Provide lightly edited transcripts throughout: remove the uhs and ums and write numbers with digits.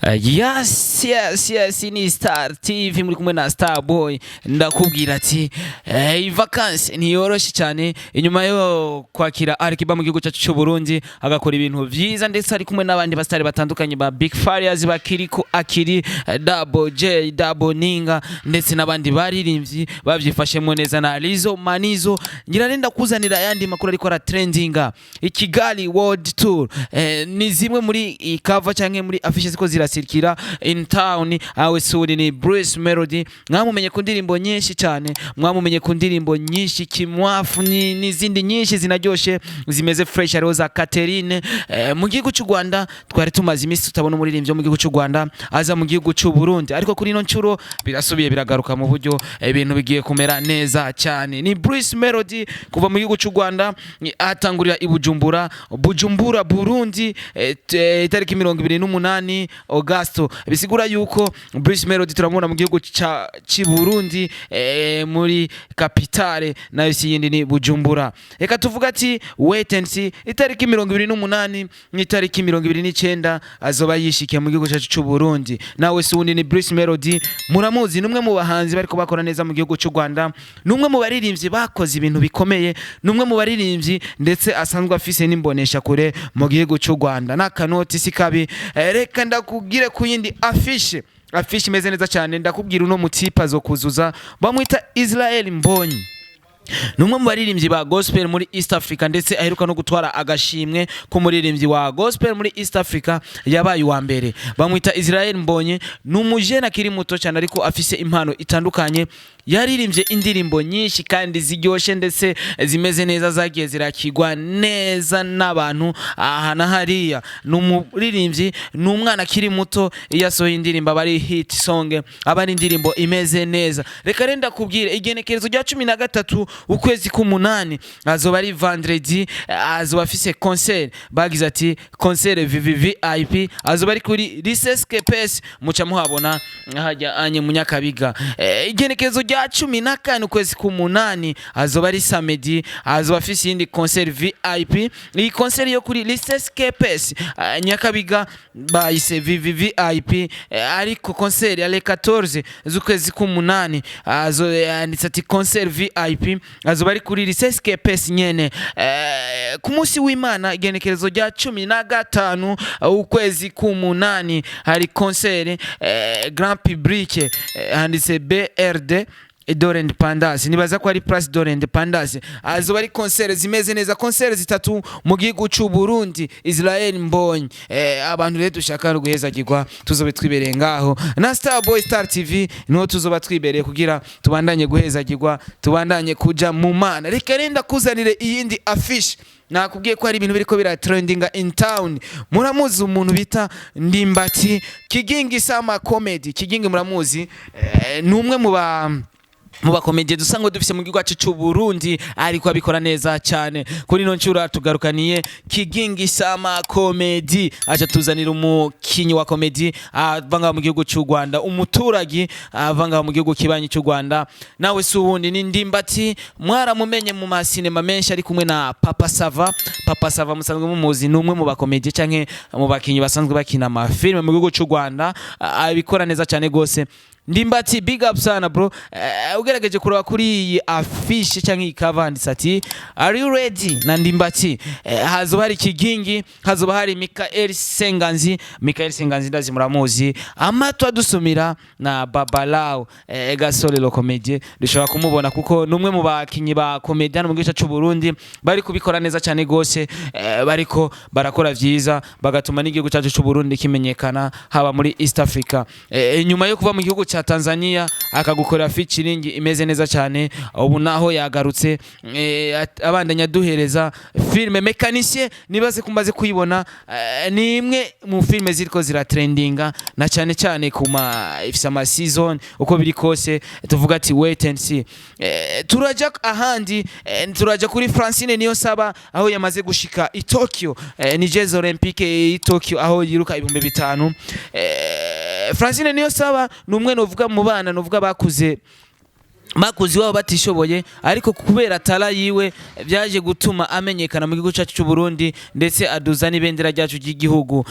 Yes, ni Star TV, muri kumwe na Star Boy. Ndakubwira ati vacances ntiyoroshe cyane. Inyuma yo kwakira Alikiba mu gihugu cyacu cy'u Burundi, agakora ibintu vyiza, ndetse ari kumwe n'abandi bastari batandukanye ba Big Farious, bakiriko akiri Double J, Double Ninga, ndetse n'abandi baririmbyi bavyifashemo neza na Lizo Manizo. Ngira nenda kuzanira ayandi makuru ariko ara trendinga i Kigali World Tour. Ni zimwe muri cover canke muri affiche ziko zirasirikira in town. Awe suri ni Bruce Melody, mwamumenye ku ndirimbo nyinshi cyane, mwamumenye ku ndirimbo nyinshi, Kimwafu n'izindi nyinshi zinaryoshe, zimeze fresh, hariho za Catherine. Mu gihugu cy'u Rwanda twari tumaze iminsi tutabona umuririmbyi wo mu gihugu cy'u Rwanda aza mu gihugu cy'u Burundi, ariko kuri ino nshuro birasubiye biragaruka mu buryo ibintu bigiye kumera neza cyane. Ni Bruce Melody kuva mu gihugu cy'u Rwanda, atangurira i Bujumbura, Bujumbura Burundi, itariki 28 Augusto. Bisigura yuko Bruce Melody turamubona mu gihugu cy'i Burundi, muri capitale, nayo si yindi ni Bujumbura. Reka tuvuga ati wait and see. Itariki 28 n'itariki 29 azoba yishikiye mu gihugu cyacu cy'u Burundi. Nawe si wundi ni Bruce Melody, muramuzi, ni umwe mu bahanzi bariko bakora neza mu gihugu cy'u Rwanda, ni umwe mu baririmbyi bakoze ibintu bikomeye, ni umwe mu baririmbyi ndetse asanzwe afise n'imbonesha kure mu gihugu cy'u Rwanda n'akanoti si kabi. Reka ndakubwire ku yindi affiche, affiche imeze neza cyane. Ndakubwira uno mutipe azokuzuza, bamwita Israel Mbonyi, ni umwe mu baririmbyi ba gospel muri East Africa, ndetse aheruka no gutwara agashimwe k'umuririmbyi wa gospel muri East Africa, yabaye uwa mbere. Bamwita Israel Mbonyi, ni umujene akiri muto cyane ariko afise impano itandukanye. Yaririmbye indirimbo nyinshi kandi ziryoshe ndetse zimeze neza, zagiye zirakigwa neza n'abantu aha na hariya. Ni umuririmbyi, ni umwana akiri muto, iyo asohoye indirimbo aba ari hit song, aba ari indirimbo imeze neza. Reka rero ndakubwire, igenekerezo rya 13 ukwezi k'umunani azoba ari vendredi, azoba afise concert. Bagize ati concert VVVIP, azoba ari kuri Lycée KPS, muca muhabona hajya anye Munyakabiga. Igenekerezo rya 14 ukwezi k'umunani azoba ari samedi, azoba afise iyindi concert VIP. Iyi concert yo kuri Lycée KPS Nyakabiga bayise VVVIP, ariko concert ya le 14 z'ukwezi k'umunani azo yanditse ati concert VIP, azoba ari kuri Lycée KPS nyene. Ku munsi w'Imana, igenekerezo rya 15 ukwezi k'umunani, hari concert grand public, handitse BRD de l'Indépendance, nibaza ko ari Place de l'Indépendance. Azoba ari concert zimeze neza, concert zitatu mu gihugu cy'u Burundi. Israel Mbonyi, abantu rero dushaka no guhezagirwa, tuzobe twibereye ngaho na Star Boy, Star TV, niho tuzoba twibereye kugira tubandanye guhezagirwa, tubandanye kuja mu Mana. Reka renda kuzanire iyindi affiche. Nakubwiye ko hari ibintu biriko bira trendinga in town. Muramuzi umuntu bita Ndimbati, Kigingi Sama Comedy. Kigingi muramuzi, ni umwe mu bakomediye dusanzwe dufise mu gihugu cyacu cy'u Burundi, ariko abikora neza cyane. Kuri ino nshuro tugarukaniye Kigingi Sama Comedy, aje tuzanira umukinyi wa comedy ava ngaho mu gihugu cy'u Rwanda, umuturage ava ngaho mu gihugu kibanyi cy'u Rwanda. Nawe si uwundi ni Ndimbati, mwaramumenye mu masinema menshi ari kumwe na Papa Sava. Papa Sava musanzwe mumuzi, ni umwe mu bakomediye canke mu bakinyi basanzwe bakina amafilme mu gihugu cy'u Rwanda, abikora neza cyane gose. Ndimbati, big up sana bro. Ugerageje kureba kuri iyi affiche cyangwa iyi cover, handitse ati "Are you ready?" na Ndimbati. Hazoba hari Kigingi, hazoba hari Michael Senganzi. Michael Senganzi ndazi muramuzi, amatwa dusumira na Babalao, Gasore le comédien, dushobora kumubona kuko ni umwe mu bakinyi ba comedy hano mu gihugu cy'u Burundi bari kubikora neza cyane gose, bariko barakora vyiza, bagatuma n'igihugu cyacu cy'u Burundi kimenyekana haba muri East Africa. Nyuma yo kuva mu gihugu cya Tanzania akagukorera featuring imeze neza cyane, ubu naho yagarutse, abandanya aduhereza filme Mécanicien. Nibaze kumaze kuyibona, ni imwe mu filme ziriko ziratrendinga na cyane cyane kuma ifise ama season. Uko biri kose tuvuga ati wait and see. Turaja ahandi, turaja kuri Francine Niyonsaba, aho yamaze gushika i Tokyo, ni Jeux Olympiques i Tokyo, aho yiruka 5000. Francine Niyonsaba ni umwe novuga mu bana novuga bakuze. Bakuzi wabo batishoboye, ariko kubera talent yiwe byaje gutuma amenyekana mu gihugu cyacu cy'u Burundi, ndetse aduza n'ibendera ryacu ry'igihugu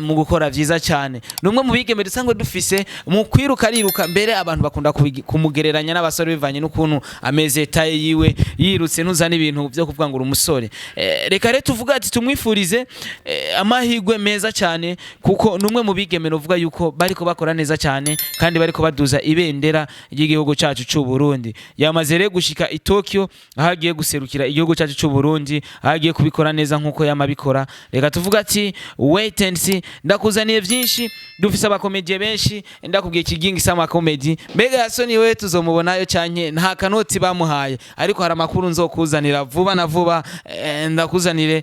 mu gukora vyiza cyane. Ni umwe mu bigeme dusanzwe dufise mu kwiruka, ariruka mbere abantu bakunda kumugereranya n'abasore bivanye n'ukuntu ameze, taille yiwe, yirutse ntuzana ibintu byo kuvuga ngo uri umusore. Reka rero tuvuga ati tumwifurize amahirwe meza cyane, kuko ni umwe mu bigeme uvuga yuko bariko bakora neza cyane kandi bariko baduza ibendera ry'igihugu cyacu cy'u Burundi. Yamaze rero gushika i Tokyo, aho agiye guserukira igihugu cyacu cy'u Burundi, aho agiye kubikora neza nkuko yamabikora. Reka tuvuga ati wait and see. Ndakuzaniye byinshi, dufise abakomediye benshi, ndakubwiye Kigingi Sama Comedy. Mbega Yasoni we tuzomubonayo canke nta kanoti bamuhaye? Ariko hari amakuru nzokuzanira vuba na vuba. Ndakuzanire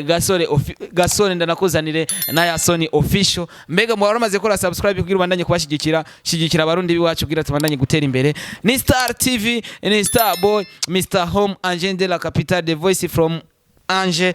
Gasore Gasore, ndanakuzanire na Yasoni Official. Mbega mu waramaze gukora subscribe kugira ubandanye kubashigikira? Shigikira abarundi biwacu kugira tubandanye gutera imbere. Ni Star TV, ni Star Boy, Mr Home Angel de la Capitale, the voice from Ange,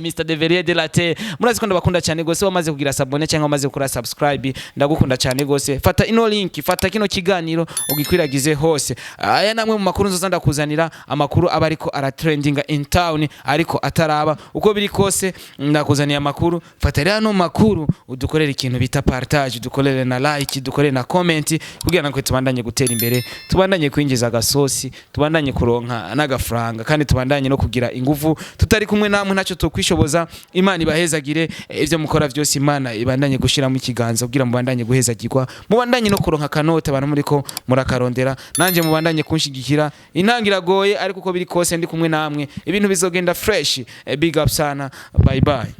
Mr Deverier de la Terre. Murazi ko ndabakunda cyane gose. Wamaze kugira s'abonner cyangwa wamaze gukora subscribe, ndagukunda cyane gose. Fata ino link, fata kino kiganiro ugikwiragize hose. Aya namwe mu makuru nzoza ndakuzanira, amakuru aba ariko ara trendinga in town ariko ataraba. Uko biri kose ndakuzaniye amakuru. Fata rero ano makuru udukorere ikintu bita partage, udukorere na like, dukorere na comment, kugira ngo tubandanye gutera imbere, tubandanye kwinjiza agasosi, tubandanye kuronka n'agafaranga, kandi tubandanye no kugira inguvu. Tutari kumwe namwe ntacyo tokwishoboza. Imana ibahezagire. Ibyo mukora byose Imana ibandanye gushiramo ikiganza kugira mubandanye guhezagirwa, mubandanye no kuronka akanota abantu muriko murakarondera. Nanje mubandanye kunshigikira. Intanga iragoye, ariko uko biri kose ndi kumwe namwe ibintu bizogenda fresh. Big up sana, bye bye.